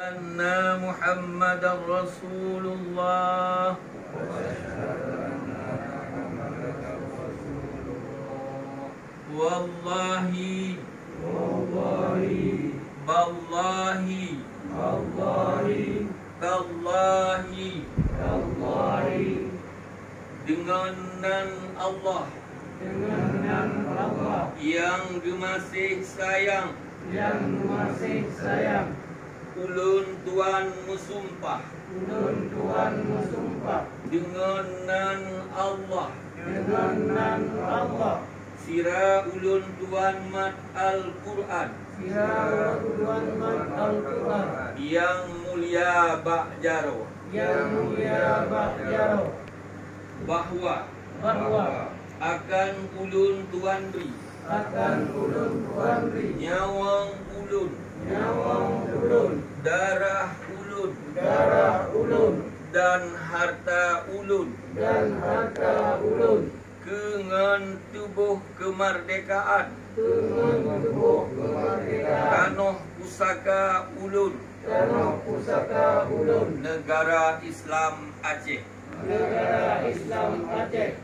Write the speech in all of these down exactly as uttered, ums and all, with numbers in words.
Anna Muhammadar Rasulullah. Wallahi. Wallahi. Ballahi. Ballahi. Tallahi. Tallahi. Deungon nan Allah. Deungon nan Allah. Nyang geumaséh sayang. Nyang geumaséh sayang. Ulôn tuan meusumpah. Ulôn tuan meusumpah. Deungon nan Allah. Deungon nan Allah. Sira ulôn tuan mat Al-Qur'an. Sira ulôn mat Al-Qur'an. Nyang mulia bak jaroe. Nyang mulia bak jaroe. Bahwa. Bahwa. Akan ulôn tuan bri. Akan ulôn tuan bri. Nyawöng ulôn. Nyawöng ulôn. Darah ulôn. Darah ulôn. Dan harta ulôn. Dan harta ulôn. Keu ngon tuboh keumardekaan. Keu ngon tuboh keumardekaan. Tanoh pusaka ulôn. Tanoh pusaka ulôn. Neugara Islam Aceh. Neugara Islam Aceh.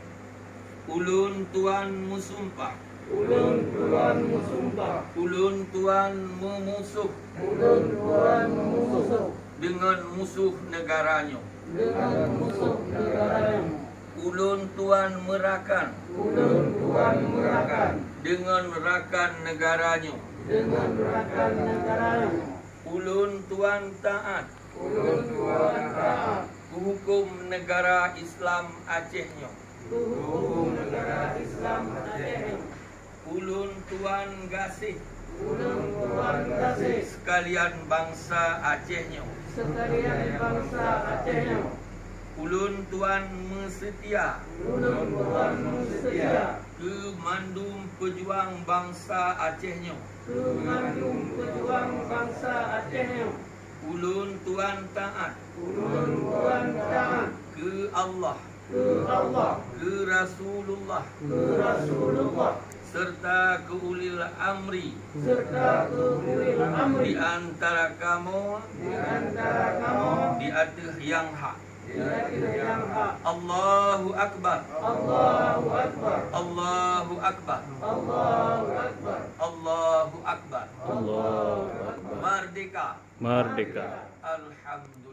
Ulôn tuan meusumpah. Ulôn tuan meusumpah. Ulôn tuan meumusoh. Ulôn tuan meumusoh. Deungon musoh neugara nyoe. Deungon musoh neugara nyoe. Ulôn tuan meurakan. Ulôn tuan meurakan. Deungon rakan neugara nyoe. Deungon rakan neugara nyoe. Ulôn tuan taát. Ulôn tuan taát. Keu huköm neugara Islam Aceh nyoe. Keu huköm neugara Islam Aceh nyoe. Ulôn tuan gaséh. Ulôn tuan gaséh. Seukalian bansa Aceh nyoe. Seukalian bansa Aceh nyoe. Ulôn tuan meuseutia. Ulôn tuan meuseutia. Keu mandum peujuang bansa Aceh nyoe. Keu mandum peujuang bansa Aceh nyoe. Ulôn tuan taát. Ulôn tuan taát. Keu Allah. Keu Allah. Keu Rasulullah. Keu Rasulullah. Serta keu ulil amri. Serta keu ulil amri. Di antara kamoe. Di antara kamoe. Di ateueh nyang hak. Di ateueh nyang hak. Allahu Akbar. Allahu Akbar. Allahu Akbar. Allahu Akbar. Allahu Akbar. Allahu Akbar. Merdeka. Merdeka. Alhamdulillah.